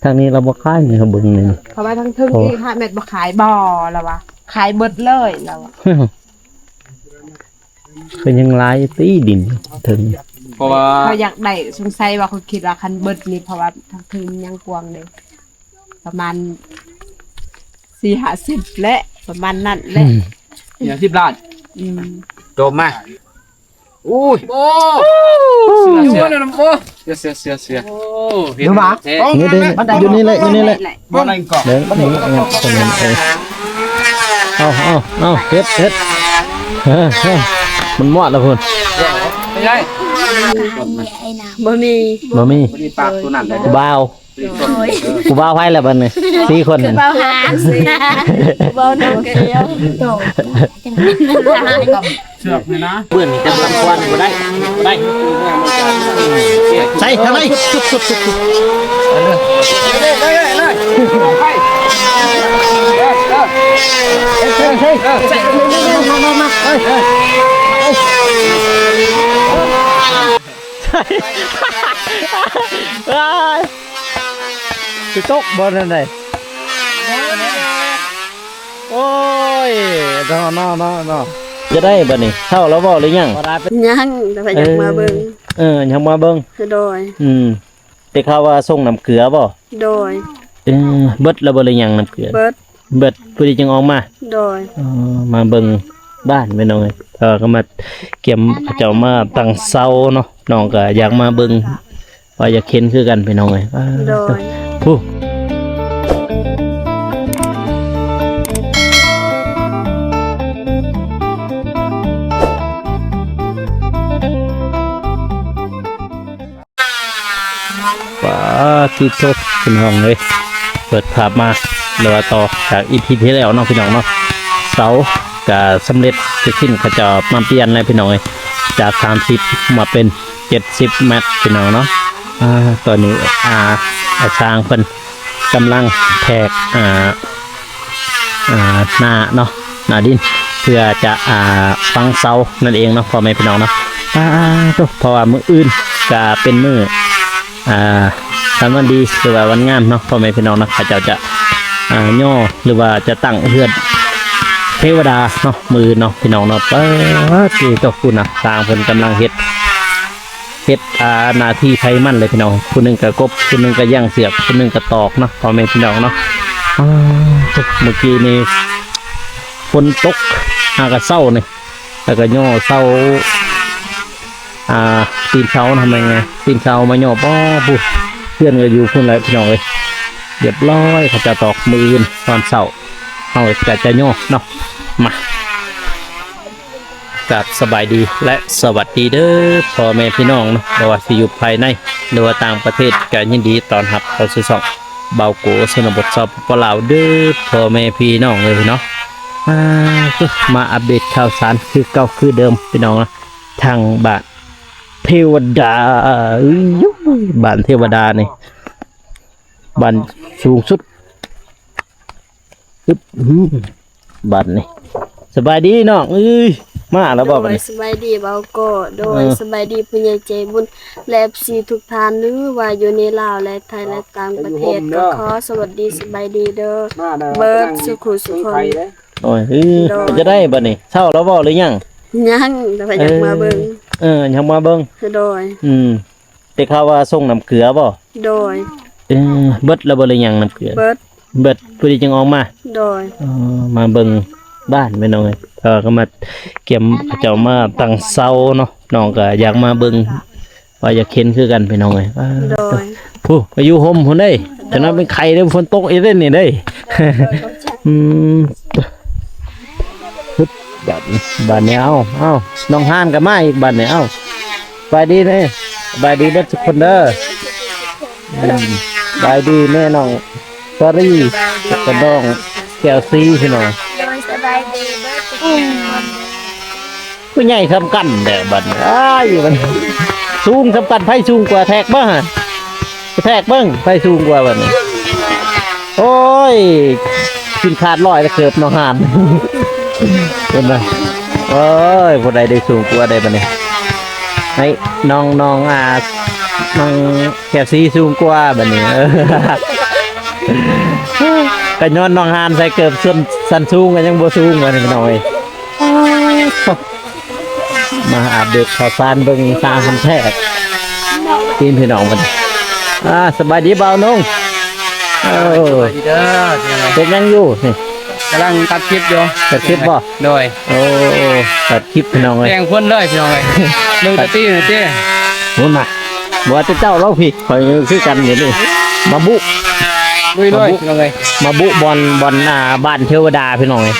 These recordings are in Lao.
ທາງນີ້ລາວບໍ່ຂາຍນີ້ ເຮົາເບິ່ງນີ້ ເພາະວ່າທາງເທິງ ໂອ້ ອີກຫ້າແມັດບໍ່ຂາຍບໍ່ ລາວວ່າ ຂາຍເບິດເລີຍ ລາວວ່າ ກໍຍັງຫຼາຍຕິດິນເທິງ ເພາະວ່າ ເຂົາຢາກໄດ້ ສົງໄສວ່າ ເຂົາຄິດວ່າຄັນເບິດນີ້ ເພາະວ່າທາງເທິງຍັງກວ້າງເດ້ ປະມານສີ່ຫ້າສິບແຫຼະ ປະມານນັ້ນແຫຼະ ອືມ ສີ່ຫ້າສິບລ້ານ ອືມ ໂຈມມາ ໂອ້ຍ ໂອ້ ເສືອ ເສືອ ເສືອ ເສືອ ເສືອ ເສືອ ໂອ້ ເຫັນບໍ່? ເຫັນ ເຫັນ ຢູ່ນີ້ແຫຼະ ຢູ່ນີ້ແຫຼະ ບໍ່ໄດ້ກໍ ເບິ່ງນີ້ ເອີ ເອົາ ເອົາ ເອົາ ເຮັດ ເຮັດ ເອີ ເອີ ມັນໝົດແລ້ວພຸ້ນ ບໍ່ມີ ບໍ່ມີ ບໍ່ມີປາກຕົວນັ້ນ ຜູ້ບ່າວ ຜູ້ບ່າວໃຜລະບັດນີ້ ສີ່ຄົນ ຜູ້ບ່າວຫາ ຜູ້ບ່າວນຳກະດຽວ ເຊືອກນີ້ນະ ເປື້ອນນີ້ຈະລຳຄວນບໍ່ໄດ້ ບໍ່ໄດ້ ໃສ່ທາງໃດ ຊິຕົກບໍ່ນັ້ນໃດ ໂອ້ຍ ເນາະ ເນາະ ເນາະ ເນາະ ຈະໄດ້ບັດນີ້ ເຊົາແລ້ວບໍ່ ຫຼືຍັງ? ຍັງ ແຕ່ວ່າຢາກມາເບິ່ງ ເອີ ຍັງມາເບິ່ງ ໂດຍ ອືມ ໄດ້ຂ່າວວ່າສົ່ງນ້ຳເກືອບໍ່? ໂດຍ ເອີ ເບິດແລ້ວບໍ່ ຫຼືຍັງນ້ຳເກືອ? ເບິດ ເບິດ ພໍດີຈຶ່ງອອກມາ ໂດຍ ເອີ ມາເບິ່ງບ້ານ ພີ່ນ້ອງເອີຍ ເອີ ກໍມາກຽມ ເຂົາເຈົ້າມາຕັ້ງເສົາເນາະ ນ້ອງກໍຢາກມາເບິ່ງ ວ່າຢາກເຫັນຄືກັນ ພີ່ນ້ອງເອີຍ ໂດຍ ຜູ້ ປາດ ທີ່ໂທ ພີ່ນ້ອງເອີຍ ເປີດພາບມາ ຫຼືວ່າຕໍ່ຈາກອີພີທີ່ແລ້ວເນາະ ພີ່ນ້ອງເນາະ ເສົາກະສຳເລັດເສັດສິ້ນ ເຂົາເຈົ້າມາປ່ຽນແລ້ວ ພີ່ນ້ອງເອີຍ ຈາກສາມສິບມາເປັນເຈັດສິບແມັດ ພີ່ນ້ອງເນາະ ອາ ຕອນນີ້ ອາ ອາ ຊ່າງເພິ່ນ ກຳລັງແທກ ອ່າ ອ່າ ໜ້າເນາະ ໜ້າດິນ ເພື່ອຈະ ອ່າ ຝັງເສົານັ້ນເອງເນາະ ພໍ່ແມ່ພີ່ນ້ອງເນາະ ອາ ໂຕ ເພາະວ່າມື້ອື່ນກະເປັນມື້ ອ່າ ວັນ ວັນດີ ຫຼືວ່າວັນງາມເນາະ ພໍ່ແມ່ພີ່ນ້ອງເນາະ ເຂົາເຈົ້າຈະ ອ່າ ຍໍ ຫຼືວ່າຈະຕັ້ງເຮືອນເທວະດາເນາະ ມື້ອື່ນເນາະ ພີ່ນ້ອງເນາະ ປາດ ໂຕ ພຸ້ນນະ ຊ່າງເພິ່ນກຳລັງເຮັດ ເຮັດ ອ່າ ໜ້າທີ່ໃຜມັນເລີຍພີ່ນ້ອງ ຜູ້ໜຶ່ງກະກົບ ຜູ້ໜຶ່ງກະຢ່າງເຊືອກ ຜູ້ໜຶ່ງກະຕອກເນາະ ພໍ່ແມ່ພີ່ນ້ອງເນາະ ອາ ໂຕ ມື້ກີ້ນີ້ຝົນຕົກຫາກະເຊົ້ານີ້ ແລ້ວກະຍໍເສົາ ອ່າ ຕີນເສົານະ ແມ່ນໄງ ຕີນເສົາມາຍໍ ປ້ອ ພຸ້ນ ເຮືອນກະຢູ່ພຸ້ນແຫຼະພີ່ນ້ອງເອີຍ ລຽບຮ້ອຍ ເຂົາຈະຕອກມື້ອື່ນຕອນເຊົ້າ ເຮົາກະຈະຍໍເນາະ ມາ ກາບສະບາຍດີ ແລະ ສະຫວັດດີເດີພໍ່ແມ່ພີ່ນ້ອງເນາະ ບໍ່ວ່າຊິຢູ່ພາຍໃນ ຫຼືວ່າຕ່າງປະເທດ ກະຍິນດີຕ້ອນຮັບເຂົ້າສູ່ຊ່ອງບ່າວໂກຊົນນະບົດ ສປປ ລາວ ເດີພໍ່ແມ່ພີ່ນ້ອງເອີຍເນາະ ມາອັບເດດຂ່າວສານຄືເກົ່າຄືເດີມພີ່ນ້ອງເນາະ ທາງບ້ານເທວະດາ ເອີຍ ບ້ານເທວະດານີ້ ບ້ານສູງສຸດ ອຶບ ອືມ ບັດນີ້ ສະບາຍດີນ້ອງເອີຍ ມາແລ້ວບໍ່ບັດນີ້? ໂດຍ ສະບາຍດີບ່າວໂກ ໂດຍ ເອີ ສະບາຍດີຜູ້ໃຫຍ່ໃຈບຸນ ແລະ ເອັຟຊີ ທຸກທ່ານ ຫຼືວ່າຢູ່ໃນລາວ ແລະ ໄທ ແລະ ຕ່າງປະເທດ ກໍຂໍສະຫວັດດີ ສະບາຍດີເດີ ມາເດີ ເບິດສູ່ຄູ່ສູ່ຄົນ ໂດຍ ເອີ ໂດຍ ເປັນຈັ່ງໃດບັດນີ້ ເຊົາແລ້ວບໍ່ ຫຼືຍັງ? ຍັງ ແຕ່ວ່າຢາກມາເບິ່ງ ເອີ ເອີ ຢາກມາເບິ່ງ ໂດຍ ອືມ ໄດ້ຂ່າວວ່າສົ່ງນ້ຳເກືອບໍ່? ໂດຍ ເອີ ເບິດແລ້ວບໍ່ ຫຼືຍັງນ້ຳເກືອ? ເບິດ ເບິດ ພໍດີຈຶ່ງອອກມາ ໂດຍ ເອີ ມາເບິ່ງບ້ານ ພີ່ນ້ອງເອີຍ ເອີ ກໍມາກຽມ ເຂົາເຈົ້າມາຕັ້ງເສົາເນາະ ນ້ອງກໍຢາກມາເບິ່ງ ວ່າຢາກເຫັນຄືກັນ ພີ່ນ້ອງເອີຍ ໂດຍ ຜູ້ ໄປຢູ່ຮົ່ມພຸ້ນເດ້ ຈະນອນເປັນໄຂ້ເດ້ ຝົນຕົກອີກເດ້ນີ້ເດ້ ອືມ ບາດນີ້ ບາດນີ້ ເອົາ ເອົາ ນ້ອງຮານກໍມາອີກບາດນີ້ ເອົາ ສະບາຍດີເດີ ສະບາຍດີເບິດທຸກຄົນເດີ ອືມ ສະບາຍດີແມ່ນ້ອງສາລີ ແລ້ວກໍນ້ອງແກ້ວສີ ພີ່ນ້ອງ ໂດຍ ສະບາຍດີເບິດທຸກຄົນ ຜູ້ໃຫຍ່ສ່ຳກັນແທ້ບັດນີ້ ອ້າຍ ມັນສູງສ່ຳກັນ ໃຜສູງກວ່າ ແທກເບິ່ງ ແທກເບິ່ງ ໃຜສູງກວ່າບັດນີ້ ໂອ້ຍ ກິນຂາດລອຍແລ້ວເກີບນ້ອງຫານ ເພິ່ນວ່າ ໂອ້ຍ ຜູ້ໃດໄດ້ສູງກວ່າໃດບັດນີ້ ໃຫ້ນ້ອງ ນ້ອງ ອ່າ ນ້ອງແກ້ວສີສູງກວ່າບັດນີ້ ເອີ ກະຍ້ອນນ້ອງຫານໃສ່ເກີບສົ້ນ ສັ້ນສູງກະຍັງບໍ່ສູງບັດນີ້ ພີ່ນ້ອງເອີຍ. ມາອັບເດດຂ່າວສານເບິ່ງສາວຄັນແພດ ພີ່ນ້ອງບັດນີ້. ອ່າ ສະບາຍດີບ່າວນົງ. ເອີ ສະບາຍດີເດີ. ເຮັດຫຍັງຢູ່ນີ້? ກຳລັງຕັດຄລິບຢູ່. ຕັດຄລິບບໍ່? ໂດຍ. ໂອ້ ຕັດຄລິບພີ່ນ້ອງເອີຍ ແຕ່ງຄົນເລີຍພີ່ນ້ອງເອີຍ ເບິ່ງແຕ່ຕີນະຕິ ພຸ້ນນະ ບໍ່ວ່າແຕ່ເຈົ້າດອກພີ່ ຂ້ອຍຄືກັນຢູ່ນີ້ ມາບຸ ລຸຍເລີຍພີ່ນ້ອງເອີຍ ມາບຸບ່ອນ ບ່ອນ ອ່າ ບ້ານເທວະດາພີ່ນ້ອງເອີຍ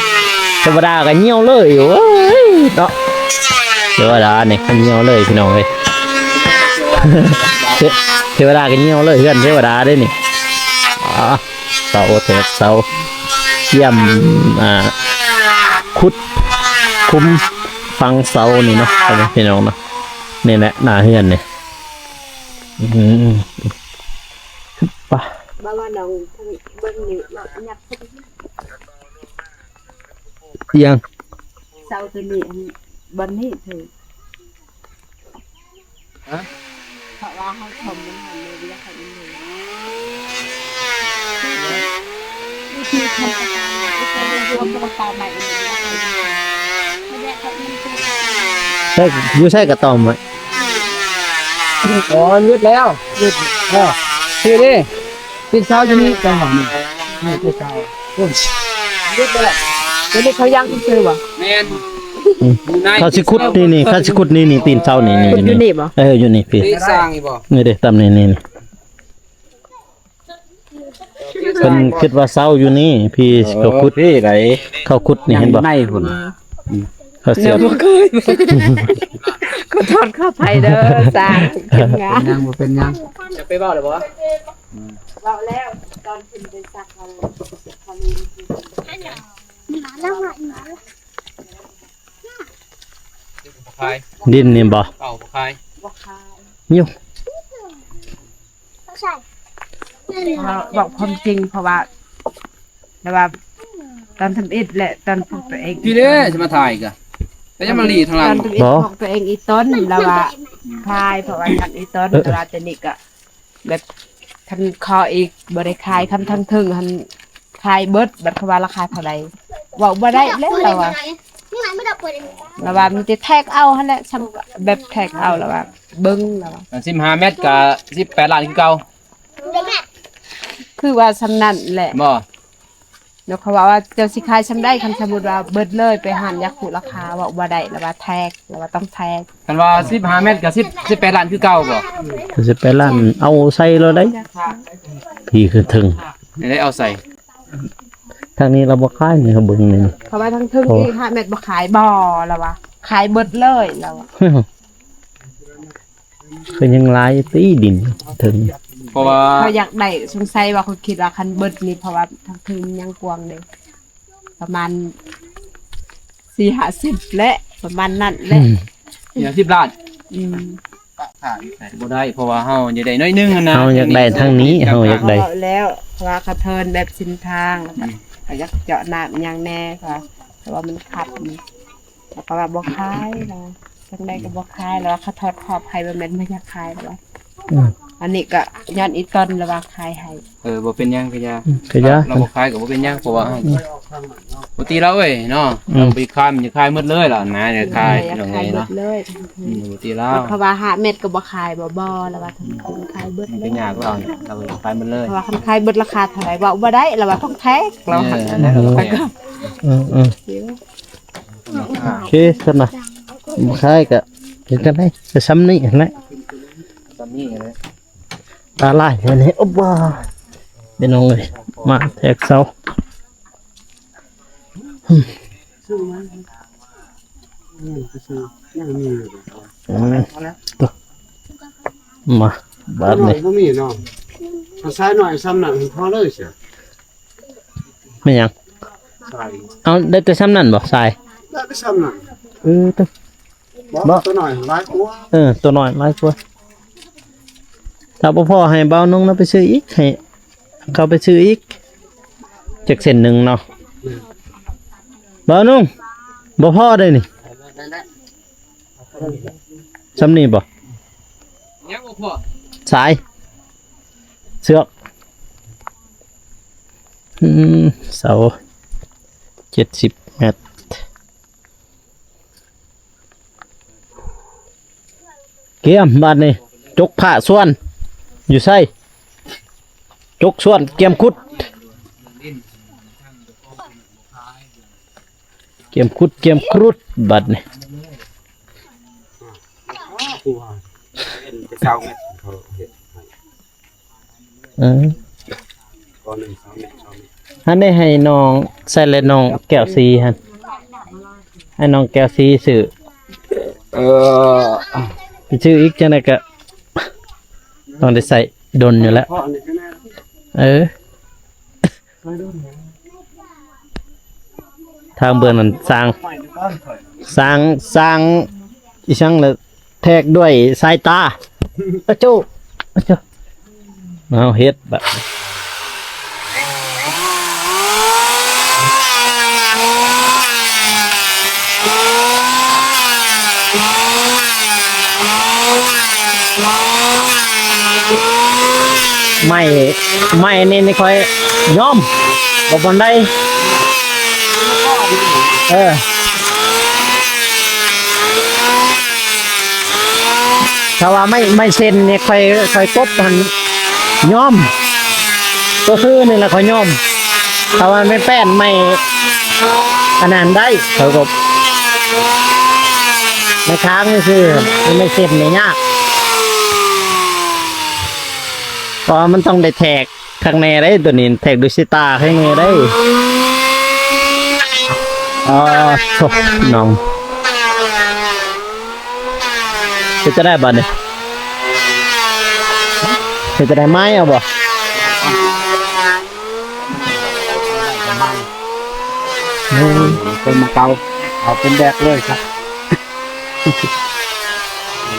ເທວະດາກໍຍ່ຽວເລີຍ ໂອ້ຍເນາະ ເທວະດານີ້ກໍຍ່ຽວເລີຍພີ່ນ້ອງເອີຍ ເທ ເທວະດາກໍຍ່ຽວເລີຍ ເຮືອນເທວະດາເດ້ນີ້ ອ່າ ເສົາແທກເສົາ ກຽມ ອ່າ ຂຸດຂຸມຝັງເສົານີ້ເນາະ ພໍ່ແມ່ພີ່ນ້ອງເນາະ ນີ້ແຫຼະໜ້າເຮືອນນີ້ ອືມ ປະ ບໍ່ວ່ານ້ອງເບິ່ງນີ້ເນາະ ຫຍັບ ອີຫຍັງ ເສົາຕົວນີ້ ອັນ ບ່ອນນີ້ເທີ ຮະ ເພາະວ່າເຮົາຖົມມັນຫັ້ນເລີຍ ເວລາເຂົາອີກໜຶ່ງ ວິທີທຳກະຕ່າໃໝ່ ວິທີທຳກະຕ່າໃໝ່ອີກໜຶ່ງ ໃສ່ ຢູ່ໃສກະຕ່ອມໄວ້ ອໍ ຢຸດແລ້ວ ຢຸດ ເອີ ທີ່ນີ້ ຕີນເສົາຢູ່ນີ້ ເຈົ້າວ່ານີ້ ນີ້ຕີນເສົາ ພຸ້ນ ຢຸດແລ້ວ ຕົວນີ້ເຂົາຍັງຊື່ບໍ່? ແມ່ນ ອືມ ຢູ່ໃນ ເຂົາຊິຂຸດນີ້ ນີ້ ເຂົາຊິຂຸດນີ້ ນີ້ ຕີນເສົານີ້ ນີ້ ຂຸດຢູ່ນີ້ບໍ່? ເອີ ຢູ່ນີ້ພີ້ ນີ້ສ້າງອີກບໍ່? ນີ້ເດ້ ຕາມນີ້ ນີ້ ນີ້ ເພິ່ນຄິດວ່າເສົາຢູ່ນີ້ ພີ້ ເອີ ເຂົາຂຸດ ພີ້ໃດ ເຂົາຂຸດນີ້ ເຫັນບໍ່? ໃນພຸ້ນ ເຂົາເສຍບ ແນວບໍ່ເຄີຍ ຂໍໂທດຂໍອະໄພເດີ ສ້າງ ທີມງານ ເປັນຫຍັງ ບໍ່ເປັນຫຍັງ ຈະໄປເວົ້າແລ້ວບໍ່? ອືມ ເວົ້າແລ້ວ ຕອນຂຶ້ນໄປສັກເຂົາ ເຂົາມີ ດິນນີ້ບໍ່? ເອົາບໍ່ຂາຍ ບໍ່ຂາຍ ຢູ່ ເວົ້າ ເວົ້າຄວາມຈິງ ເພາະວ່າ ແຕ່ວ່າຕອນທຳອິດ ແລະ ຕອນຂອງຕົວເອງ ພີ້ເດ້ ຊິມາຖ່າຍກະ ແຕ່ຍັງມາຫຼີທາງຫຼັງ ຕອນທຳອິດ ບໍ່ ຂອງຕົວເອງອີ່ຕົນ ລະວ່າຂາຍ ເພາະວ່າທາງອີ່ຕົນ ເອີ ແຕ່ວ່າຕອນນີ້ກະ ແບບ ຄັນຂໍອີກບໍ່ໄດ້ຂາຍ ຄັນທາງເທິງຫັ້ນຂາຍເບິດ ບັດເຂົາວ່າລາຄາເທົ່າໃດ ເວົ້າບໍ່ໄດ້ແລ້ວລາວວ່າ ລາວວ່າມີແຕ່ແທກເອົາຫັ້ນແຫຼະ ຊ່ຳແບບແທກເອົາ ລາວວ່າເບິ່ງ ລາວວ່າ ສິບຫ້າແມັດກະສິບແປດລ້ານຄືເກົ່າ ຄືວ່າຊ່ຳນັ້ນແຫຼະ ບໍ່? ເນາະ ເຂົາເວົ້າວ່າເຈົ້າຊິຂາຍຊ່ຳໃດ ຄັນສົມມຸດວ່າເບິດເລີຍ ໄປຮ້ານຢາກຮູ້ລາຄາ ເວົ້າບໍ່ໄດ້ ລະວ່າແທກ ລະວ່າຕ້ອງແທກ ຄັນວ່າສິບຫ້າແມັດກະສິບ ສິບແປດລ້ານຄືເກົ່າບໍ່? ສິບແປດລ້ານ ເອົາໃສ່ໂລດໄດ໋ ພີ້ຄືເທິງ ນີ້ໄດ້ເອົາໃສ່ ທາງນີ້ລາວບໍ່ຂາຍນີ້ ເຮົາເບິ່ງນີ້ ເພາະວ່າທາງເທິງ ໂອ້ ອີກຫ້າແມັດບໍ່ຂາຍ ບໍ່ ລະວ່າຂາຍເບິດເລີຍ ລະວ່າ ຄືຍັງຫຼາຍຕີດິນເທິງ ເພາະວ່າເຂົາຢາກໄດ້ ສົງໄສວ່າ ຂ້ອຍຄິດວ່າຄັນເບິດນີ້ ເພາະວ່າທາງເທິງຍັງກວ້າງເດ້ ປະມານສີ່ຫ້າສິບແຫຼະ ປະມານນັ້ນແຫຼະ ອືມ ສີ່ຫ້າສິບລ້ານ ອືມ ບໍ່ໄດ້ ເພາະວ່າເຮົາຢາກໄດ້ໜ້ອຍໜຶ່ງຫັ້ນນະ ເຮົາຢາກໄດ້ທາງນີ້ ເຮົາຢາກໄດ້ ເວົ້າແລ້ວ ເພາະວ່າເຂົາເທີນແບບເສັ້ນທາງ ອືມ ເຂົາຢາກເຈາະນ້ຳຫຍັງແດ່ ເພາະວ່າ ເພາະວ່າມັນຂັດນີ້ ລາວກໍວ່າບໍ່ຂາຍລະ ຈັ່ງໃດກໍບໍ່ຂາຍລະ ເຂົາຖອດຂອບໃຫ້ ບໍ່ແມ່ນບໍ່ຢາກຂາຍລະ ອືມ ອັນນີ້ກໍຍ້ອນອີ່ຕົນລະວ່າຂາຍໃຫ້ ເອີ ບໍ່ເປັນຫຍັງກະຢ່າ ອືມ ກະຢ່າ ລາວບໍ່ຂາຍກໍບໍ່ເປັນຫຍັງ ເພາະວ່າ ອືມ ບໍ່ຕີລາວເອີຍເນາະ ອືມ ລາວບໍ່ຂາຍ ມັນຈະຂາຍໝົດເລີຍລະນະ ຢາກຂາຍ ເອີ ຢາກຂາຍໝົດເລີຍ ອືມ ບໍ່ຕີລາວ ເພາະວ່າຫ້າແມັດກໍບໍ່ຂາຍ ບໍ່ ບໍ່ ລະວ່າ ອືມ ຂາຍເບິດເລີຍ ມັນກໍຍາກລາວ ລາວຢາກຂາຍໝົດເລີຍ ເພາະວ່າຄັນຂາຍເບິດລາຄາເທົ່າໃດ ເວົ້າບໍ່ໄດ້ລະວ່າ ຕ້ອງແທກລາວ ເອີ ອືມ ອືມ ໂອເຄຊັ້ນນະ ບໍ່ຂາຍກະ ເຮັດຈັ່ງໃດ ກະຊ່ຳນີ້ຫັ້ນແຫຼະ ຊ່ຳນີ້ແຫຼະ ຕາຫຼາຍແທ້ນີ້ ໂອ້ບາ ພີ່ນ້ອງເອີຍ ມາແທກເສົາ ອືມ ມາ ບາດນີ້ ບໍ່ມີເນາະ ຖ້າຊາຍນ້ອຍຊ່ຳນັ້ນພໍເລີຍຊະ. ແມ່ນຫຍັງ? ຊາຍ ເອົາ ໄດ້ແຕ່ຊ່ຳນັ້ນບໍ່ ຊາຍ? ໄດ້ແຕ່ຊ່ຳນັ້ນ ເອີ ໂຕ ບໍ່ ບໍ່ ໂຕນ້ອຍຫຼາຍກວ່າ ເອີ ໂຕນ້ອຍຫຼາຍກວ່າ ຖ້າບໍ່ພໍໃຫ້ບ່າວນົງນຳໄປຊື້ອີກ ໃຫ້ເຂົາໄປຊື້ອີກ ຈັກເສັ້ນໜຶ່ງເນາະ ອືມ ບ່າວນົງ ບໍ່ພໍເດ້ນີ້ ໄດ້ແລ້ວ ຊ່ຳນີ້ບໍ່? ຍັງບໍ່ພໍ ສາຍ ເຊືອກ ອືມ ເສົາ ເຈັດສິບແມັດ. ກຽມບາດນີ້ ຈົກພ້າສວນ ຢູ່ໃສ? ຈົກສວນ ກຽມຂຸດ ກຽມຂຸດ ກຽມຂຸດ ບາດນີ້ ເປັນຊາວແມັດ ເຂົາເຮັດໃຫ້ ເອີ ກໍໜຶ່ງຊາວແມັດ ຊາວແມັດ ຫັ້ນໄດ້ໃຫ້ນ້ອງໃສ່ ແລະ ນ້ອງແກ້ວສີຫັ້ນ ໃຫ້ນ້ອງແກ້ວສີຊື້ ເອີ ໄປຊື້ອີກ ຈັ່ງໃດກໍຕ້ອງໄດ້ໃຊ້ດົນຢູ່ແລ້ວ ເອີ. ທາງເບື້ອງນັ້ນສ້າງ ສ້າງ ສ້າງອີ່ຫຍັງລະ ແທກດ້ວຍສາຍຕາ ອະໂຈ ອະໂຈ ເອົາເຮັດບາດ ໄມ້ ໄມ້ນີ້ ນີ້ຂ້ອຍຍອມ ບໍ່ປານໃດ ເອີ ຖ້າວ່າໄມ້ ໄມ້ເສັ້ນນີ້ຂ້ອຍ ຂ້ອຍກົບຫັ້ນຍອມ ຕົວຊື່ນີ້ລະຂ້ອຍຍອມ ຖ້າວ່າແມ່ນແປ້ນໄມ້ອັນນັ້ນໄດ້ ຂ້ອຍກໍ ໄມ້ຄ້າງຊື່ ໄມ້ເສັ້ນນີ້ຍາກ ເພາະວ່າມັນຕ້ອງໄດ້ແທກ ຄັກແນ່ເດ້ ໂຕນີ້ແທກດ້ວຍສາຍຕາ ຄັກແນ່ເດ້ ອໍ ໂທ້ ນ້ອງ ເຮັດຈັ່ງໃດບາດນີ້ ເຮັດຈັ່ງໃດ ໄມ້ເອົາບໍ່? ເອີ ເປັນມາເກົາ ເອົາເປັນແບບເລີຍຄັບ.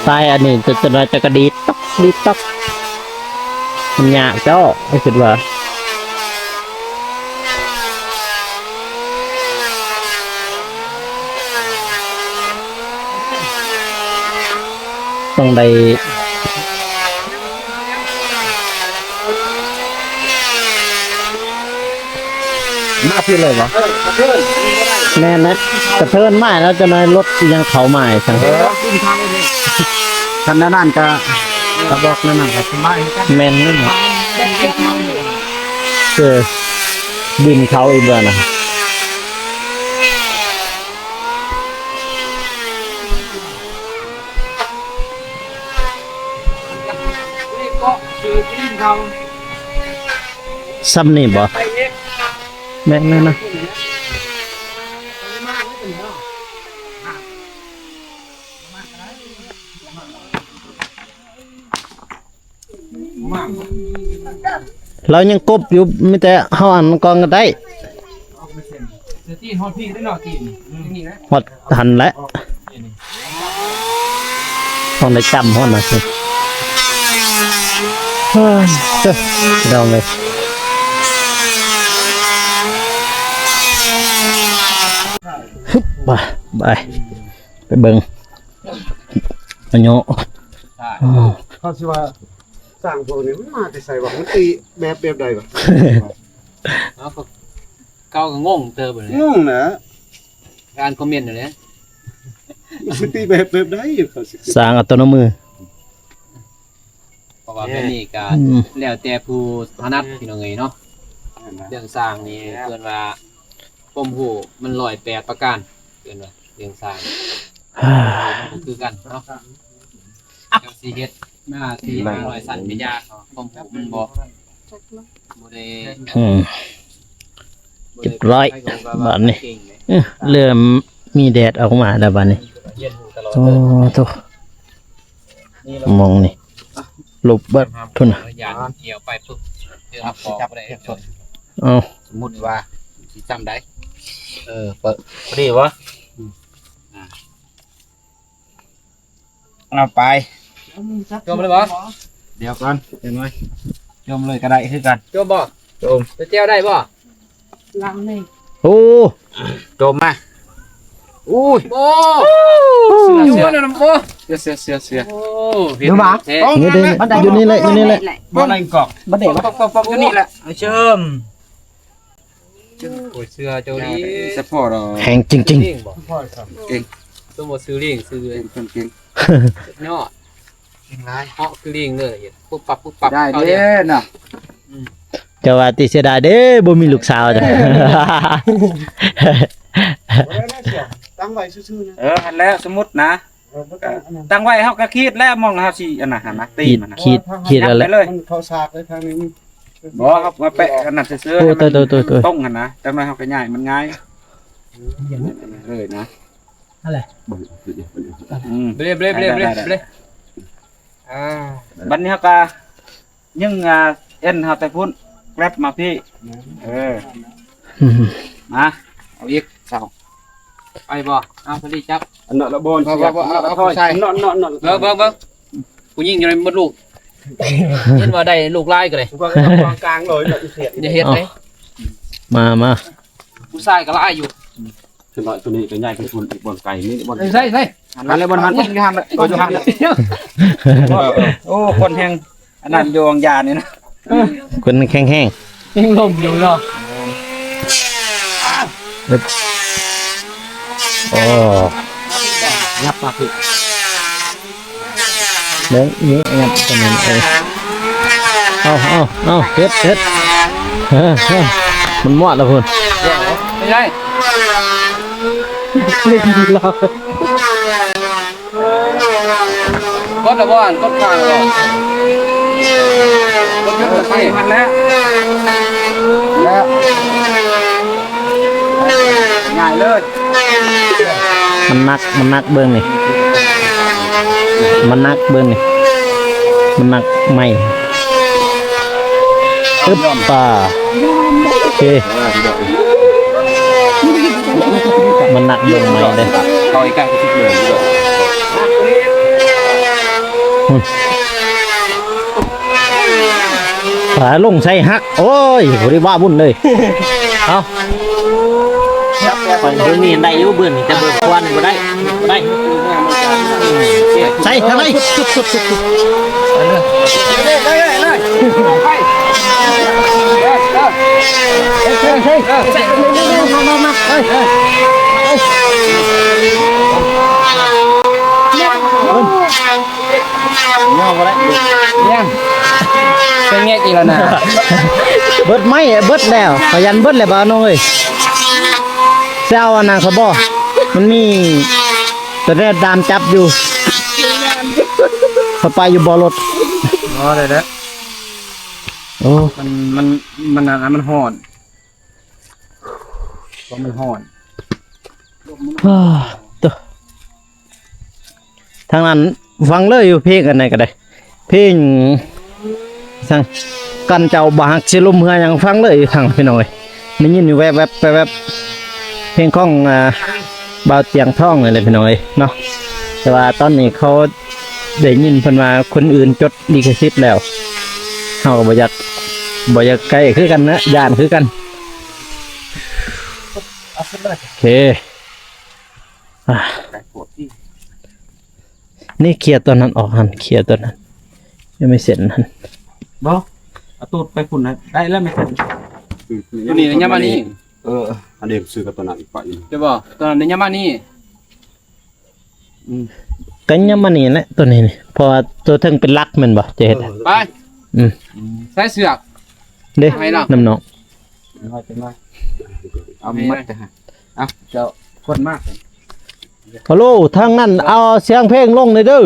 ສາຍອັນນີ້ຈະ ຈະໜ້ອຍຈະກະດີດຕອກດີດຕອກ ມັນຍາກເຈົ້າ ຂ້ອຍຄິດວ່າ ຕ້ອງໄດ້ ມາພີ້ເລີຍບໍ່? ແມ່ນແຫຼະ ກະເທີນມາແລ້ວ ຈັກໜ້ອຍລົດອີ່ຫຍັງເຂົ້າມາອີກຊັ້ນ ເອີ ຄັນນັ້ນກະ ກະບອກນັ້ນກະສະບາຍຄືກັນ ແມ່ນນັ້ນແຫຼະ ເອີ ດິນເຂົາອີກເບິ່ງນະ. ສ່ຳນີ້ບໍ່? ແມ່ນແລ້ວນະ ລາວຍັງກົບຢູ່ ມີແຕ່ເຮົາອັນກ່ອນກໍໄດ້ ຮອດຫັ້ນແຫຼະ ຕ້ອງໄດ້ຈຳຮອດນະ ເອີ ເດີ ພີ່ນ້ອງເອີຍ ຮຶບ ໄປ ໄປ ໄປເບິ່ງ ອາຍຸ ເຂົາຊິວ່າ ຊ່າງພວກນີ້ມັນມາແຕ່ໃສວະ? ມັນຕີແບບ ແບບໃດວະ? ເອົາ ເຂົາກໍງົງເຕີບເລີຍ ງົງນະ ອ່ານຄອມເມັນນັ້ນແຫຼະ ມັນຊິຕີແບບ ແບບໃດ? ເຂົາຊິ ສ້າງເອົາຕົວນຳມື ເພາະວ່າແບບນີ້ກໍ ອືມ ແລ້ວແຕ່ຜູ້ຖະໜັດ ພີ່ນ້ອງເອີຍເນາະ ເລື່ອງສ້າງນີ້ ເພິ່ນວ່າ ຄວາມຮູ້ມັນຮ້ອຍແປດປະການ ເອີ້ນວ່າເລື່ອງສ້າງ ມັນບໍ່ຄືກັນເນາະ ເຈົ້າຊິເຮັດມາສີ່ຫ້າຮ້ອຍຊັ້ນກໍຢ່າ ຄວາມຮູ້ມັນບໍ່ ບໍ່ໄດ້ ອືມ ຮຽບຮ້ອຍ ບາດນີ້ ເອີ ເລີ່ມມີແດດອອກມາແລ້ວບາດນີ້ ໂອ້ໂຕ ມອງນີ້ ລົບເບິດພຸ້ນນະ ຢ້ານກ່ຽວໄປປຶບ ເອົາ ສົມມຸດວ່າຊິຈຳໄດ້ ເອີ ເປີດ ພໍດີບໍ່? ອືມ ເອົາໄປ ຈົ່ມເລີຍບໍ່? ດຽວກ່ອນ ຈັກໜ້ອຍ ຈົ່ມເລີຍກໍໄດ້ຄືກັນ ຈົ່ມບໍ່? ຈົ່ມ ແຈ່ວໄດ້ບໍ່? ລຳນີ້ ໂອ້ ຈົ່ມມາ ໂອ້ຍ ໂອ້ ເສືອ ເສືອ ເສືອ ໂອ້ ເສືອ ເສືອ ເສືອ ໂອ້ ເຫັນ ເຫັນແທ້ ນີ້ເດ້ ມັນໄດ້ ຢູ່ນີ້ແຫຼະ ຢູ່ນີ້ແຫຼະ ບໍ່ໄດ້ກອກ ມັນໄດ້ ປອກ ປອກ ປອກ ຢູ່ນີ້ແຫຼະ ເຊີມ ໂອ້ຍ ເສືອເຈົ້ານີ້ ສະເພາະດອກ ແຂງຈິງໆ ເກັ່ງບໍ່ ເກັ່ງ ສົມບໍ່ຊື່ລີງ ຊື່ເກັ່ງ ເກັ່ງ ຍອດ ເກັ່ງຫຼາຍ ເຫາະຄືລີງເລີຍ ປຸບປັບ ປຸບປັບ ໄດ້ເດ້ນະ ອືມ ເຈົ້າວ່າຕິເສຍດາຍເດ້ ບໍ່ມີລູກສາວຈ້ະ ບໍ່ໄດ້ເສຍ ຕັ້ງໄວ້ຊື່ໆນະ ເອີ ຫັ້ນແຫຼະ ສົມມຸດນະ ເອີ ບໍ່ຕ້ອງອັນນັ້ນ ຕັ້ງໄວ້ເຮົາກໍຂີດແລ້ວ ໝ່ອງເຮົາຊິອັນນັ້ນຫັ້ນນະ ຕີນມັນນະ ຂີດ ຂີດແລ້ວແຫຼະ ມັນເລີຍ ມັນເຂົ້າສາກເລີຍທາງນີ້ ບໍ່ ເຮົາມາແປະອັນນັ້ນຊື່ໆ ໂອ້ ໃຫ້ມັນ ໂຕໆໆໆ ຕົງຫັ້ນນະ ຈັກໜ້ອຍເຮົາກໍຍ້າຍມັນງ່າຍ ເອີ ເລີຍນະ ຫັ້ນແຫຼະ ອືມ ເບລະ ເບລະ ເບລະ ເບລະ ໄດ້ ໄດ້ ໄດ້ ອ່າ ບັດນີ້ເຮົາກໍ ຍັງ ອ່າ ເອັນເຮົາແຕ່ພຸ້ນ ແກລັບມາພີ້ ເອີ ອືມ ມາ ເອົາອີກ ເຊົາ ໄປບໍ່ ເອົາ ພໍດີຈັບ ອັນນັ້ນລະບໍ່ ບໍ່ ບໍ່ ເອົາ ເອົາຜູ້ຊາຍ ເນາະ ເນາະ ເນາະ ເບິ່ງ ເບິ່ງ ເບິ່ງ ຜູ້ຍິງຢູ່ໃນມົດລູກ ເຫັນວ່າໄດ້ລູກຫຼາຍກໍໄດ້ ກາງໆເລີຍ ຢ່າເຮັດເດ້ ມາ ມາ ຜູ້ຊາຍກໍຫຼາຍຢູ່ ຄືວ່າຕົວນີ້ກໍຍ້າຍໄປພຸ້ນອີກ ບ່ອນໄກນີ້ ບ່ອນ ໃສ່ ໃສ່ ຫັ້ນແຫຼະ ບ່ອນຫັ້ນ ຢູ່ຫັ້ນແຫຼະ ເອີ ຢູ່ຫັ້ນແຫຼະ ໂອ້ ຄົນແຮງອັນນັ້ນຢູ່ຫວ່າງຢານີ້ນະ ຄົນແຮງໆ ຍັງລົມຢູ່ເນາະ ໂອ້ ຫຍັບມາຄື ເບິ່ງນີ້ຫຍັບຕົວນີ້ ເອີ ເອົາ ເອົາ ເອົາ ເຮັດ ເຮັດ ເອີ ເອີ ມັນມອດລະພຸ້ນ ເປັນໄງ? ກົດລະບໍ່ ກົດຄ້າງລະບໍ່ ກົດຢຸດ ໄປຫັ້ນແຫຼະ ແລ້ວ ງ່າຍເລີຍ ມັນໜັກ ມັນໜັກ ເບິ່ງນີ້ ມັນໜັກ ເບິ່ງນີ້ ມັນໜັກໄມ້ ອຶບ ປາ ໂອເຄ ມັນໜັກ ເບິ່ງໄມ້ເດ້ ເຂົ້າໃກ້ໆ ປາລົງໃສ່ຫັກ ໂອ້ຍ ບໍ່ໄດ້ວ່າວຸ້ນເລີຍ ເອົ້າ ເບິ່ງນີ້ໄດ້ຢູ່ ເບິ່ງນີ້ ແຕ່ເບິ່ງຄວັນບໍ່ໄດ້ ບໍ່ໄດ້ ໃສ່ທາງໃດ ເງາບໍ່ໄດ້ ຍັງ ເປັນແງກອີກແລ້ວນະ ເບິດໄມ້ ເບິດແລ້ວ ຂະຫຍັນເບິດແລ້ວ ບ່າວນ້ອງເອີຍ ຊິເອົາອັນນັ້ນເຂົາບໍ່ ມັນມີຕົວແດດດາມຈັບຢູ່ ເຂົາໄປຢູ່ບໍ່ລົດ ອໍ ໄດ້ແລ້ວ ໂອ້ ມັນ ມັນ ມັນອັນນັ້ນ ມັນຮ້ອນ ກໍມັນຮ້ອນ ເອີ ໂຕ ທາງນັ້ນຟັງເລີຍຢູ່ ເພງອັນໃດກໍໄດ້ ເພງ ສັງ ກັນເຈົ້າບໍ່ຮັກຊິລົມເຮືອຫຍັງ ຟັງເລີຍຢູ່ທາງ ພີ່ນ້ອງເອີຍ ໄດ້ຍິນຢູ່ແວບໆ ແວບໆ ເພງຂອງ ອ່າ ບ່າວຕຽງທອງນີ້ແຫຼະ ພີ່ນ້ອງເອີຍເນາະ ແຕ່ວ່າຕອນນີ້ເຂົາໄດ້ຍິນເພິ່ນວ່າຄົນອື່ນຈົດລິຂະສິດແລ້ວ ເຮົາກໍບໍ່ຢາກ ບໍ່ຢາກໃກ້ຄືກັນນະ ຢ້ານຄືກັນ ໂອເຄ ອ່າ ນີ້ເຄຍຕົວນັ້ນອອກຫັ້ນ ເຄຍຕົວນັ້ນ ຍັງມີເສັ້ນຫັ້ນ ບໍ່ ເອົາຕູດໄປພຸ້ນນະ ໄດ້ແລ້ວແມ່ນ ຕົວນີ້ນະ ຍາມານີ້ ເອີ ອັນເດ ຊື້ກັບຕົວນັ້ນໄປ ແມ່ນບໍ່ ຕົວນັ້ນນະ ຍາມານີ້ ອືມ ກໍຍາມານີ້ແຫຼະ ຕົວນີ້ນີ້ ເພາະວ່າຕົວເທິງເປັນຫຼັກແມ່ນບໍ່ ຈະເຮັດ ເອີ ໄປ ອືມ ໃສ່ເຊືອກ ເດ້ ໃຫ້ເນາະ ນຳນ້ອງ ເອົາມັດ ເອົາ ເຈົ້າຄົນມາ ຮາໂລ ທາງນັ້ນເອົາສຽງເພງລົງແດ່ເດີ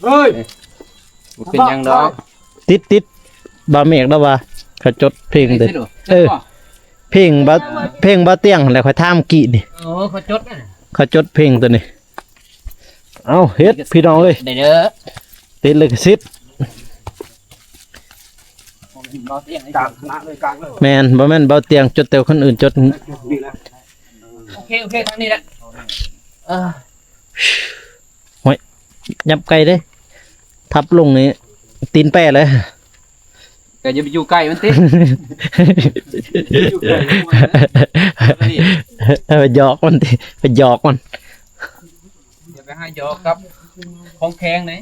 ເຮີ້ຍ ບໍ່ເປັນຫຍັງດອກ ຕິດ ຕິດ ບ່າວເມກລາວວ່າ ເຂົາຈົດເພງເດີ ເອີ ເພງບ່າວ ເພງບ່າວຕຽງຫັ້ນແຫຼະ ຂ້ອຍຖາມກີ້ນີ້ ເອີ ເຂົາຈົດ ເຂົາຈົດເພງຕົວນີ້ ເອົ້າ ເຮັດ ພີ່ນ້ອງເອີຍ ໄດ້ເດີ ຕິດລິຂະສິດ ກາງຄະນະເລີຍ ກາງເລີຍ ແມ່ນ ບໍ່ແມ່ນບ່າວຕຽງຈົດ ແຕ່ຄົນອື່ນຈົດ ນີ້ແຫຼະ ໂອເຄ ໂອເຄ ທາງນີ້ແຫຼະ ເອີ ໂອ້ຍ ຫຍັບໄກເດ້ ທັບລົງນີ້ ຕີນແປະເລີຍ ກໍຢ່າໄປຢູ່ໃກ້ມັນຕິ ຢູ່ໃກ້ມັນ ນີ້ ເອີ ໄປຫຍອກມັນຕິ ໄປຫຍອກມັນ. ຢ່າໄປຫາຫຍອກກັບຂອງແຂງເດ້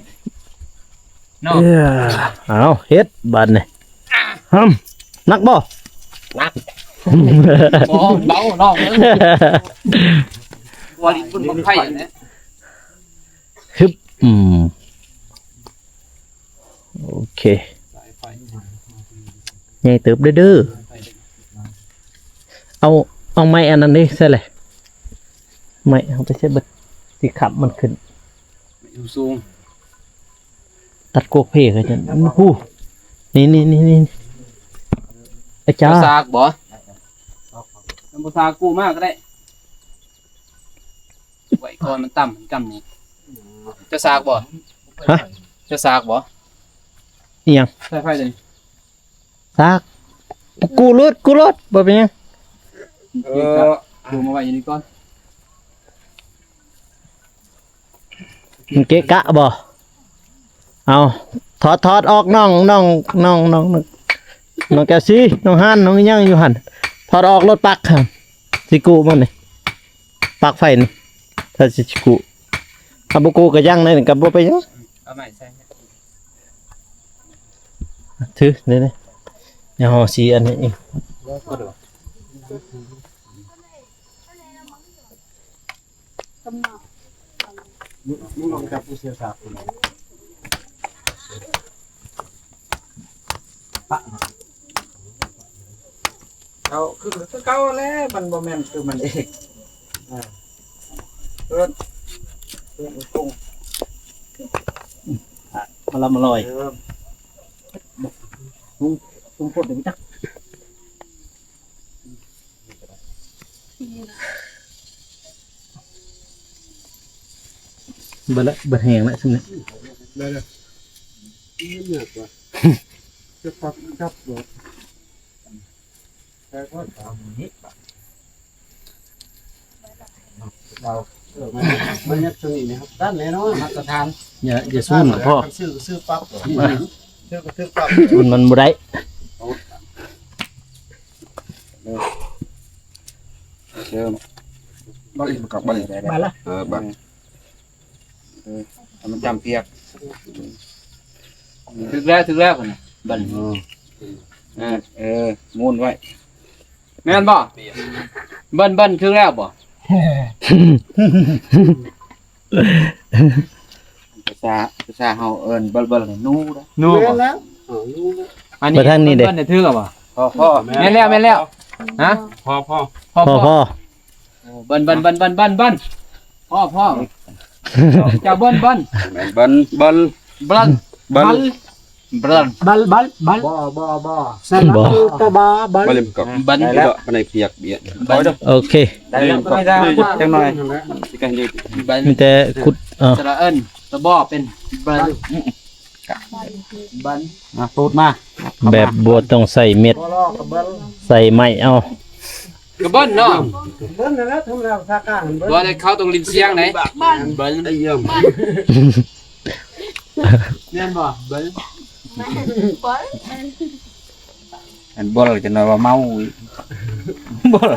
ເນາະ. ເອີ ເອົາ ເຮັດບາດນີ້. ຫຳ ໜັກບໍ່? ໜັກ. ບໍ່ ເບົານ້ອງເອີຍ. ວ່າຫຼິ້ນບຸນບັ້ງໄຟແຫຼະ. ຮຶບ ອືມ ໂອເຄ ໃຫຍ່ເຕີບເດີ ເດີ. ເອົາ ເອົາໄມ້ອັນນັ້ນເດ້ ໃສ່ແຫຼະ ໄມ້ເອົາໄປໃສ່ເບິດ ຊິຄ້ຳມັນຂຶ້ນ ໄມ້ສູງ ຕັດກວກເພກະຈັ່ງ ໂອ້ ນີ້ ນີ້ ນີ້ ອາຈານ ສາກບໍ່? ມັນບໍ່ສາກ ກູ້ມາກະໄດ້. ໄວ້ກ່ອນມັນຕ່ຳ ມັນຕ່ຳນີ້ ເຈົ້າສາກບໍ່? ຮະ? ເຈົ້າສາກບໍ່? ອີ່ຫຍັງ? ສາຍໄຟຕົວນີ້ ສາກ ກູລົດ ກູລົດ ບໍ່ເປັນຫຍັງ. ເອີ ກູມາໄວ້ຢູ່ນີ້ກ່ອນ. ມັນເກະກະບໍ່? ເອົາ ຖອດ ຖອດອອກ ນ້ອງ ນ້ອງ ນ້ອງ ນ້ອງ ນ້ອງແກ້ວສີ ນ້ອງຮານ ນ້ອງອີ່ຫຍັງຢູ່ຫັ້ນ ຖອດອອກໂລດ ປັກຫັ້ນ ຊິກູ້ມັນນີ້ ປັກໄຟນີ້ ຖ້າຊິ ຊິກູ້ ຖ້າບໍ່ກູ້ກະຍັງ ນັ້ນກະບໍ່ເປັນຫຍັງ. ເອົາໄມ້ໃສ່ ຖື ນີ້ ນີ້ ຢ່າຫໍ່ສີອັນນີ້ອີກ. ເອົາ ຄື ຄືເກົ່າແຫຼະ ມັນບໍ່ແມ່ນຄືມັນເອງ. ເອີ ເອີ້ນ ເອີ້ນກົງ ອະ ມາລຳມາລອຍ ເອີ ຫຸງ ຫຸງໂພດເດ ຈັກ. ເບິດລະ ເບິດແຮງລະ ຊ່ຳນີ້ ໄດ້ລະ. ມັນຍາກວ່າ ຈະປັບຈັບບໍ່ ແຕ່ກໍຕາມນີ້ ເອົາ ເອີ ມັນ ມັນຍັດໂຕນີ້ນີ້ ດ້ານແນ່ນອນ ມາດຕະຖານ. ຢ່າ ຢ່າຊູນນະພໍ່ ຊື້ ຊື້ປັບ ຊື້ກະຖືກປັບ ຊູນມັນບໍ່ໄດ້. ເອີ ບັດນີ້ ບັດນີ້ ບັດລະ ເອີ ບັດ ເອີ ໃຫ້ມັນຈຳພຽກ ຖືກແລ້ວ ຖືກແລ້ວ ບັດນີ້ ເອີ ເອີ ໝູນໄວ້ ແມ່ນບໍ່? ເບິ່ນ ເບິ່ນ ຖືກແລ້ວບໍ່? ພາສາ ພາສາເຮົາເອີ້ນເບິ່ນ ເບິ່ນ ນູເດ້ ນູບໍ່? ແມ່ນແລ້ວ ເອີ ນູເດ້. ອັນນີ້ ໄປທາງນີ້ເດ້ ເບິ່ນ ເບິ່ນ ຖືກແລ້ວບໍ່? ພໍ ພໍ ແມ່ນແລ້ວ ແມ່ນແລ້ວ ຮະ ພໍ ພໍ ພໍ ພໍ ພໍ ພໍ ເອີ ເບິ່ນ ເບິ່ນ ເບິ່ນ ເບິ່ນ ເບິ່ນ ພໍ ພໍ ເຈົ້າເບິ່ນ ເບິ່ນ ແມ່ນ ເບິ່ນ ເບິ່ນ ເບິ່ນ ເບິ່ນ ເບິ່ນ ເບິ່ນ ເບິ່ນ ບໍ່ ບໍ່ ບໍ່ ບໍ່ ສະລະ ບໍ່ ອື ຕະ ບາ ເບິ່ນ ເບິ່ນ ເບິ່ນ ໄດ້ແລ້ວ ປານໃດພຽກບຽດ ເບິ່ນ ໂອເຄ ໄດ້ແລ້ວ ຈັກໜ່ອຍ ເບິ່ນ ມີແຕ່ຂຸດ ເອີ ສະລະ ເອີ້ນ ຕະ ບໍ ເປັນ ເບິ່ນ ເບິ່ນ ມາ ໂຕດມາ ແບບບໍ່ຕ້ອງໃສ່ເມັດ ບໍ່ລອກກະເບິ່ນ ໃສ່ໄມ້ເອົາ ກະເບິ່ນເນາະ ເບິ່ນນັ້ນແຫຼະ ທຳແລ້ວພາກາງເບິ່ນ ບໍ່ໄດ້ ເຂົາຕ້ອງຫຼິ້ນສຽງໃດ ເບິ່ນ ເບິ່ນ ໄອ້ເອີຍ ແມ່ນບໍ່? ເບິ່ນ ເບິ່ນ ອັນ ເບິ່ນ ຈະໜ້ອຍວ່າເມົາອີກ ເບິ່ນ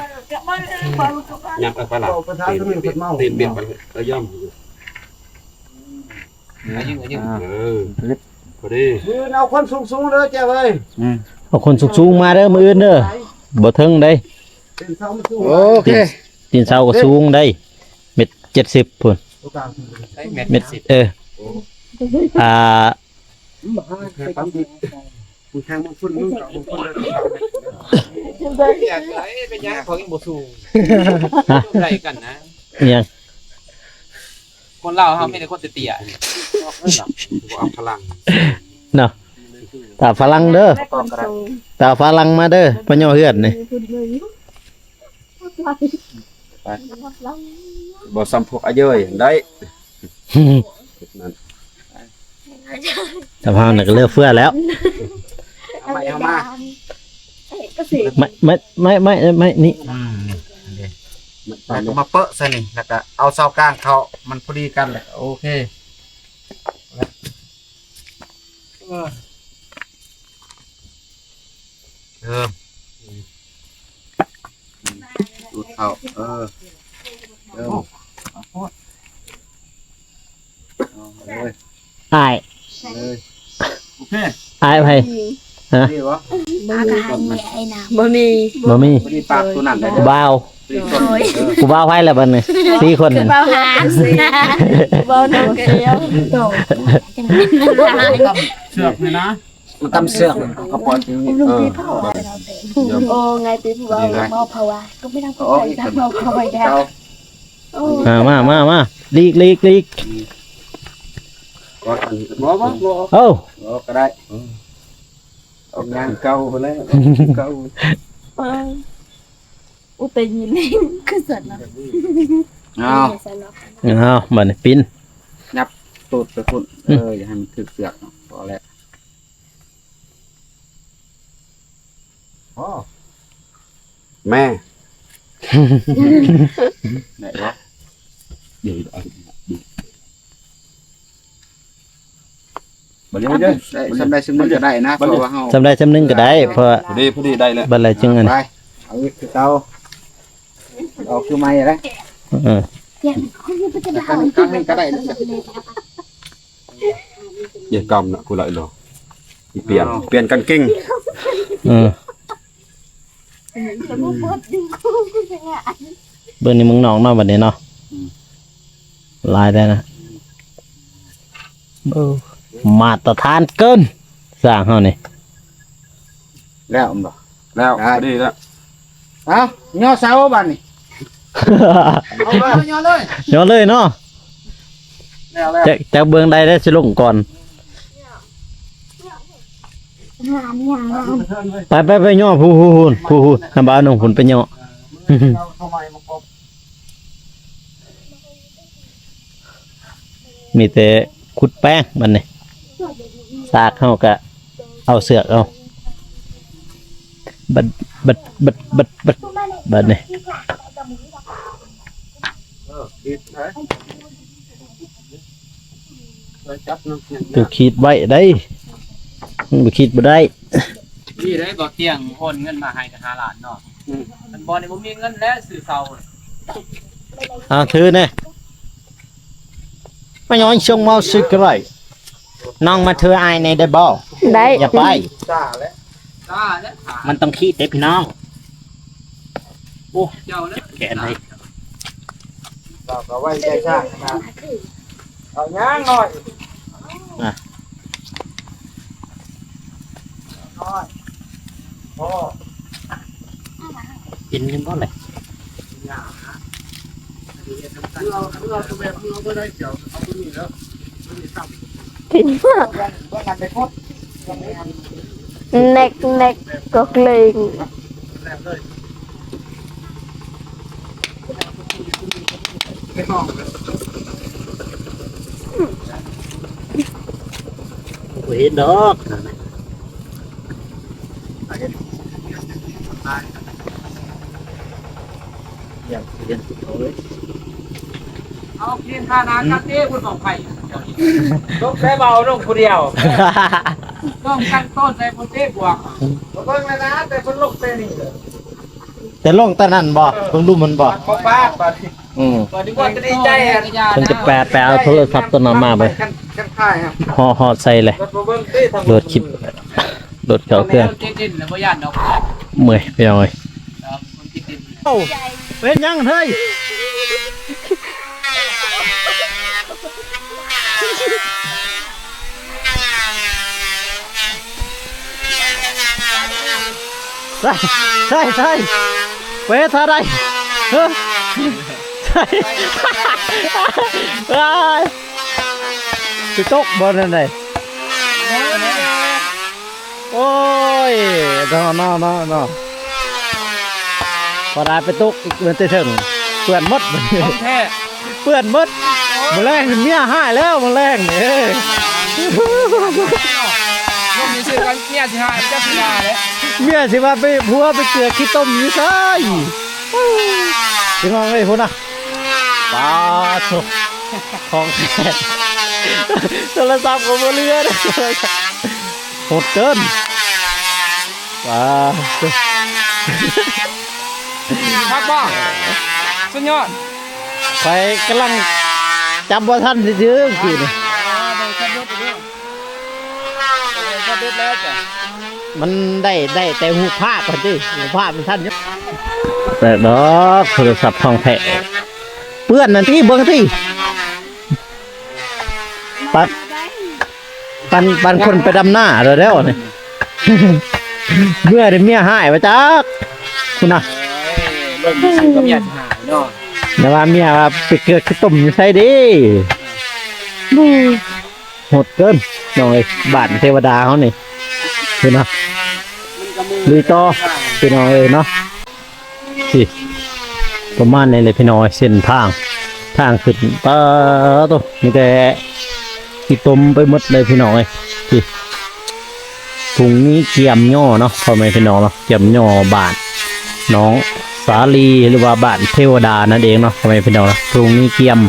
ຍັບໄປປະລະ ເວົ້າພາສາສະເໝັນເພິ່ນເມົາ ຕີນ ຕີນ ໄອ້ເອີຍ ອາ ເອີ ພໍດີ ມື້ອື່ນເອົາຄົນສູງໆເດີແຈເອີຍ ອືມ ເອົາຄົນສູງໆມາເດີມື້ອື່ນເດີ ບໍ່ເຖິງໃດ ຕີນເສົາມັນສູງ ໂອເຄ ຕີນ ຕີນເສົາກໍສູງໃດ ເມັດເຈັດສິບພຸ້ນ ເມັດ ເອີ ອ່າ ແຂງມັນພຸ້ນ ມຶງກໍເອົາມັນພຸ້ນເດີ ເປັນຫຍັງເຂົາຍັງບໍ່ສູ້ ໄລ່ກັນນະ ອີຫຍັງ ຄົນລາວເຮົາມີແຕ່ຄົນເຕ້ຍໆ ບໍ່ເອົາພະລັງ ເນາະ ຕາຝຣັ່ງເດີ ຕາຝຣັ່ງມາເດີ ມາຍໍ້ເຮືອນນີ້ ໄປ ບໍ່ສ່ຳພວກອາເຢີຍໄດ້ ນັ້ນ ສະພາບນັ້ນກໍເຫຼືອເຟືອແລ້ວ ເອົາໃໝ່ ເອົາມາ ໄມ້ ໄມ້ ໄມ້ ໄມ້ ໄມ້ນີ້ ອືມ ນີ້ ແລ້ວກໍມາເປິະໃສ່ນີ້ ແລ້ວກໍເອົາເສົາກາງເຂົ້າ ມັນພໍດີກັນ ແລ້ວກໍໂອເຄ ເອີ ເອີ ຕູດ ເອົາ ເອີ ເອີ ເອົາເລີຍ ອ້າຍ ເລີຍ ໂອເຄ ອ້າຍໃຜ? ຮະ? ມີບໍ່? ບໍ່ມີ ບໍ່ມີ ບໍ່ມີ ບໍ່ມີ ບໍ່ມີ ປາກໂຕນັ້ນໄດ້ ຜູ້ບ່າວ ໂດຍ ຜູ້ບ່າວໃຜລະບັດນີ້ ສີ່ຄົນ ຜູ້ບ່າວຫາ ຜູ້ບ່າວນຳກັນ ເຊືອກນີ້ນະ ມາຕຳເຊືອກ ເອົາກະປອຍ ເອີ ໂອ້ ໄງຕິ ຜູ້ບ່າວເມາພາວະ ກໍໄປນຳກັນ ເອົາ ເອົາ ເອົາ ມາ ມາ ມາ ມາ ຫຼີກ ຫຼີກ ຫຼີກ ບໍ່ ບໍ່ ບໍ່ ເອົາ ບໍ່ກໍໄດ້ ອອກຢ່າງເກົ່າພຸ້ນແຫຼະ ເກົ່າ ເອີ ອຸເຕຍິນ ຄືສັດເນາະ ເອົາ ເອົາ ບາດນີ້ປິ່ນ ຫຍັບໂຕດໄປພຸ້ນ ອືມ ເອີ ຢ່າໃຫ້ມັນຖືກເຊືອກເນາະ ພໍແລ້ວ ອໍ ແມ່ ໄດ້ບໍ່? ເອີ ເອົາ ບັດນີ້ ເອີ ໄດ້ ສ່ຳໃດສ່ຳໜຶ່ງກໍໄດ້ນະ ບັດນີ້ ເພາະວ່າເຮົາ ສ່ຳໃດສ່ຳໜຶ່ງກໍໄດ້ ເອີ ເພາະວ່າ ພໍດີ ພໍດີ ໄດ້ແລ້ວ ບັດລະຈຶ່ງອັນ ໄປ ເອົາອີກຄືເກົ່າ ເອົາຄືໃໝ່ແຫຼະ ເອີ ກັນ ກັນນີ້ກໍໄດ້ ຢ່າກຳນະ ຜູ້ຫຼາຍໂລ ປ່ຽນ ປ່ຽນກາງເກງ ເອີ ເບິ່ງໃນເມືອງນອກເນາະ ບັດນີ້ເນາະ ອືມ ຫຼາຍແທ້ນະ ເອີ ມາດຕະຖານເກີນ ສ້າງເຮົານີ້ ແລ້ວແມ່ນບໍ່? ແລ້ວ ໄດ້ ພໍດີແລ້ວ ເອົາ ຍໍເສົາບັດນີ້ ເອົາເລີຍ ຍໍເລີຍ ຍໍເລີຍເນາະ ແລ້ວ ແລ້ວ ຈັກ ຈັກເບື້ອງໃດໄດ້ຊິລົງກ່ອນ ໄປ ໄປ ໄປຍໍ ຜູ້ ຜູ້ ຜູ້ ຜູ້ ນຳບ່າວໜຸ່ມພຸ້ນໄປຍໍ ມີແຕ່ຂຸດແປງບັດນີ້ ຊາກເຮົາກະເອົາເຊືອກເອົາ ບັດ ບັດ ບັດ ບັດ ບັດ ບັດນີ້ ຕ້ອງຂີດໄວ້ໄດ໋ ມັນບໍ່ຂີດບໍ່ໄດ້ ດີໄດ໋ ບໍ່ຕຽງໂອນເງິນມາໃຫ້ກໍຫ້າລ້ານເນາະ ອືມ ມັນບໍ່ ນີ້ບໍ່ມີເງິນແລ້ວຊື້ເສົາ ເອົາ ຖືແດ່ ມາຍ້ອນຊົງເມົາຊຶກໄດ້ ນ້ອງມາຖືອ້າຍແດ່ໄດ້ບໍ່? ໄດ້ ຢ່າໄປ ຊ້າແລ້ວ ຊ້າແລ້ວ ມັນຕ້ອງຂີດເດ້ພີ່ນ້ອງ ໂອ້ ເຈົ້າແລ້ວ ເຈັບແຂນເລີຍ ເຮົາກໍໄວ້ໃຈຊ້ານະ ເອົາຫຍັງໜ້ອຍ ອ່ະ ນ້ອຍ ພໍ ກິນຢູ່ບໍ່ແຫຼະ? ກິນ ແນັກໆ ກໍເກງ. ບໍ່ເຫັນດອກ ເອົາເພນທານາກາເຕ້ພຸ້ນ ຂອງໃຜ ລົງໄດ້ເບົາລົງຜູ້ດຽວ ຕ້ອງຕັ້ງຕົ້ນໃສ່ຜູ້ເຕະບວກ ເບິ່ງແລ້ວນະ ແຕ່ເພິ່ນລົງແຕ່ນີ້ເລີຍ ແຕ່ລົງແຕ່ນັ້ນບໍ່ ເອີ ເບິ່ງດູມັນບໍ່ ບໍ່ປາດບາດນີ້ ອືມ ຕອນນີ້ບໍ່ຈະດີໃຈ ເພິ່ນຈະແປ ແປເອົາໂທລະສັບຕົວນັ້ນມາເບິ່ງ ຮອດ ຮອດໃສ່ເລີຍ ໂຫຼດຄລິບ ໂຫຼດເຂົ້າເຄື່ອງ ເມື່ອຍພີ່ນ້ອງເອີຍ ເອົ້າ ເປັນຫຍັງເຮີ້ຍ? ໃສ່ ໃສ່ ໃສ່ ໄປເຮັດທ່າໃດ? ເຮີ້ຍ ໃສ່ ອ້າຍ ຊິຕົກບໍ່ນັ້ນໃດ? ໂອ້ຍ ເນາະ ເນາະ ເນາະ ເນາະ ພໍໄດ້ໄປຕົກເງິນແຕ່ເທິງ ເປື້ອນໝົດ ຂອງແທ້ ເປື້ອນໝົດ ມື້ແລງເມຍຮ້າຍແລ້ວ ມື້ແລງນີ້ ລົມນີ້ຊື່ກັນ ເມຍຊິຮ້າຍ ເຈົ້າຊິວ່າແຫຼະ ເມຍຊິວ່າໄປ ຜົວໄປເກືອຂີ້ຕົມຢູ່ໃສ ພີ່ນ້ອງເອີຍ ພຸ້ນນະ ປາໂທ້ ຂອງແທ້ ໂທລະສັບກໍບໍ່ເຫຼືອເດ້ ໂຫດເກີນ ປາໂທ້. ຄັກບໍ່? ສຸດຍອດ. ຂ້ອຍກຳລັງຈັບບໍ່ທັນຊື່ໆ ເມື່ອກີ້ນີ້. ມັນໄດ້ ໄດ້ແຕ່ຮູບພາບພຸ້ນຕິ ຮູບພາບມັນທັນຢູ່. ແປກດອກ ໂທລະສັບຂອງແທ້ ເປື້ອນນັ້ນຕິ ເບິ່ງຕິ. ປັນ ປັນ ປັນຄົນໄປດຳນາແລ້ວນີ້. ເມື່ອໃດເມຍຮ້າຍວ່າຈັກ ພຸ້ນນະ. ລົມຊື່ກໍເມຍຊິຫາຍເນາະ. ແຕ່ວ່າເມຍວ່າໄປເກືອກຂີ້ຕົມຢູ່ໃສເດ້. ໂຫດເກີນ ນ້ອງເອີຍ ບ້ານເທວະດາເຮົານີ້ ພຸ້ນນະ. ລຸຍຕໍ່ ພີ່ນ້ອງເອີຍເນາະ. ນີ້ ປະມານນີ້ແຫຼະພີ່ນ້ອງເອີຍ ເສັ້ນທາງ ທາງຂຶ້ນ ປາໂຕ ມີແຕ່ຂີ້ຕົມໄປໝົດເລີຍພີ່ນ້ອງເອີຍ. ນີ້ ທົ່ງນີ້ກຽມຍໍເນາະ ພໍ່ແມ່ພີ່ນ້ອງເນາະ ກຽມຍໍ ບ້ານໜອງສາລີ ຫຼືວ່າບ້ານເທວະດານັ້ນເອງເນາະ ພໍ່ແມ່ພີ່ນ້ອງເນາະ. ທົ່ງນີ້ກຽມ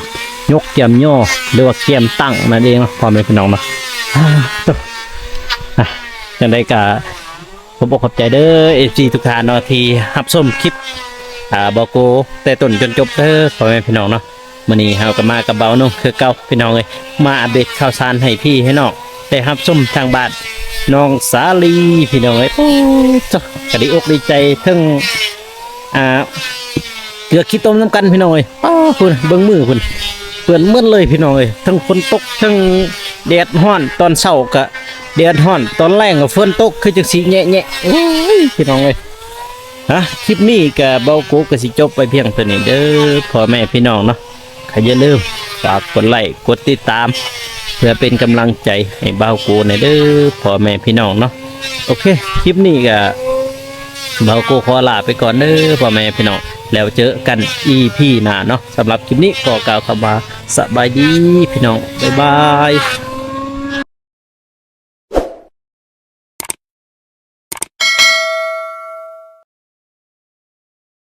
ຍົກ ກຽມຍໍ ຫຼືວ່າກຽມຕັ້ງນັ້ນເອງເນາະ ພໍ່ແມ່ພີ່ນ້ອງເນາະ. ອາ ໂຕ ອາ ຈັ່ງໃດກະ ຂອບອົກຂອບໃຈເດີ ເອັຟຊີ ທຸກທ່ານເນາະ ທີ່ຮັບຊົມຄລິບ ອາ ບ່າວໂກ ແຕ່ຕົ້ນຈົນຈົບເດີ ພໍ່ແມ່ພີ່ນ້ອງເນາະ. ມື້ນີ້ເຮົາກໍມາກັບບ່າວນົງຄືເກົ່າ ພີ່ນ້ອງເອີຍ ມາອັບເດດຂ່າວສານໃຫ້ພີ່ໃຫ້ນ້ອງໄດ້ຮັບຊົມທາງບ້ານໜອງສາລີ ພີ່ນ້ອງເອີຍ. ໂອ້ ກະດີອົກດີໃຈເຖິງ ອ່າ ເກືອກຂີ້ຕົມນຳກັນພີ່ນ້ອງເອີຍ. ປ້າ ພຸ້ນ ເບິ່ງມືພຸ້ນ ເປື້ອນໝົດເລີຍພີ່ນ້ອງເອີຍ ທັງຝົນຕົກ ທັງແດດຮ້ອນ ຕອນເຊົ້າກະແດດຮ້ອນ ຕອນແລງກະຝົນຕົກ ຄືຈັ່ງຊິແຍະໆ. ໂອ້ຍ ພີ່ນ້ອງເອີຍ ຮະ ຄລິບນີ້ກະບ່າວໂກກະຊິຈົບໄວ້ພຽງເທົ່ານີ້ເດີ ພໍ່ແມ່ພີ່ນ້ອງເນາະ. ກະຢ່າລືມຝາກກົດໄລ້ກົດຕິດຕາມ ເພື່ອເປັນກຳລັງໃຈໃຫ້ບ່າວໂກແດ່ເດີ ພໍ່ແມ່ພີ່ນ້ອງເນາະ. ໂອເຄ ຄລິບນີ້ກະບ່າວໂກຂໍລາໄປກ່ອນເດີ ພໍ່ແມ່ພີ່ນ້ອງ ແລ້ວເຈີກັນ ອີພີ ໜ້າເນາະ. ສຳລັບຄລິບນີ້ຂໍກ່າວຄຳວ່າ ສະບາຍດີພີ່ນ້ອງ ບາຍບາຍ.